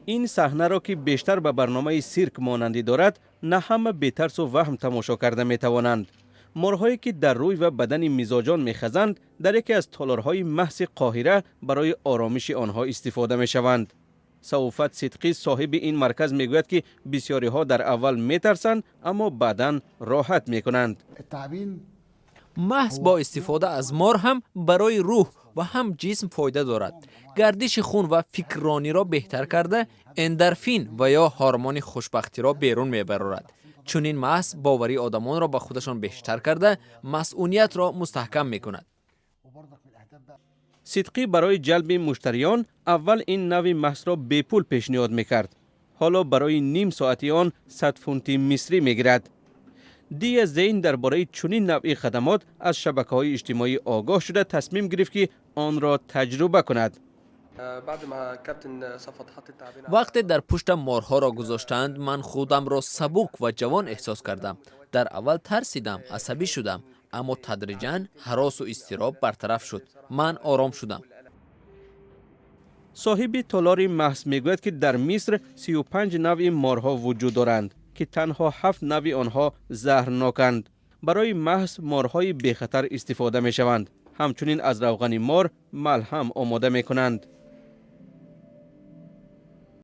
Ин саҳнаро, ки бештар ба барномаи сирк монандӣ дорад, на ҳама бетарсу ваҳм тамошо карда метавонанд. Морҳое, ки дар рӯй ва бадани мизоҷон мехазанд, дар яке аз толорҳои маҳси Қоҳира барои оромиши онҳо истифода мешаванд. Сауфат Сидқӣ, соҳиби ин марказ, мегӯяд, ки бисёриҳо дар аввал метарсанд, аммо баъдан роҳат мекунанд. Маҳз бо истифода аз мор ҳам барои рӯҳ ва ҳам ҷисм фоида дорад. Гардиши хун ва фикррониро беҳтар карда, эндорфин ва ё ҳормони хушбахтиро берун мебарорад. Чунин маҳз боварии одамонро ба худашон бештар карда, масъуниятро мустаҳкам мекунад. Сидқӣ барои ҷалби муштариён аввал ин навъи маҳсро бепул пешниҳод мекард. Ҳоло барои ним соати он 100 фунти мисрӣ мегирад. Дия Зейн дар бораи чунин навъи хадамот аз шабакаҳои иҷтимоӣ огоҳ шуда, тасмим гирифт, ки онро таҷруба кунад. Вақте дар пуштам морҳоро гузоштанд, ман худамро сабук ва ҷавон эҳсос кардам. Дар аввал тарсидам, асабӣ шудам, аммо тадриҷан ҳаросу изтироб бартараф шуд, ман ором шудам. Соҳиби толори маҳс мегӯяд, ки дар Миср 35 навъи морҳо вуҷуд доранд, ки танҳо ҳафт навъи онҳо заҳрноканд. Барои маҳс морҳои бехатар истифода мешаванд. Ҳамчунин аз равғани мор малҳам омода мекунанд.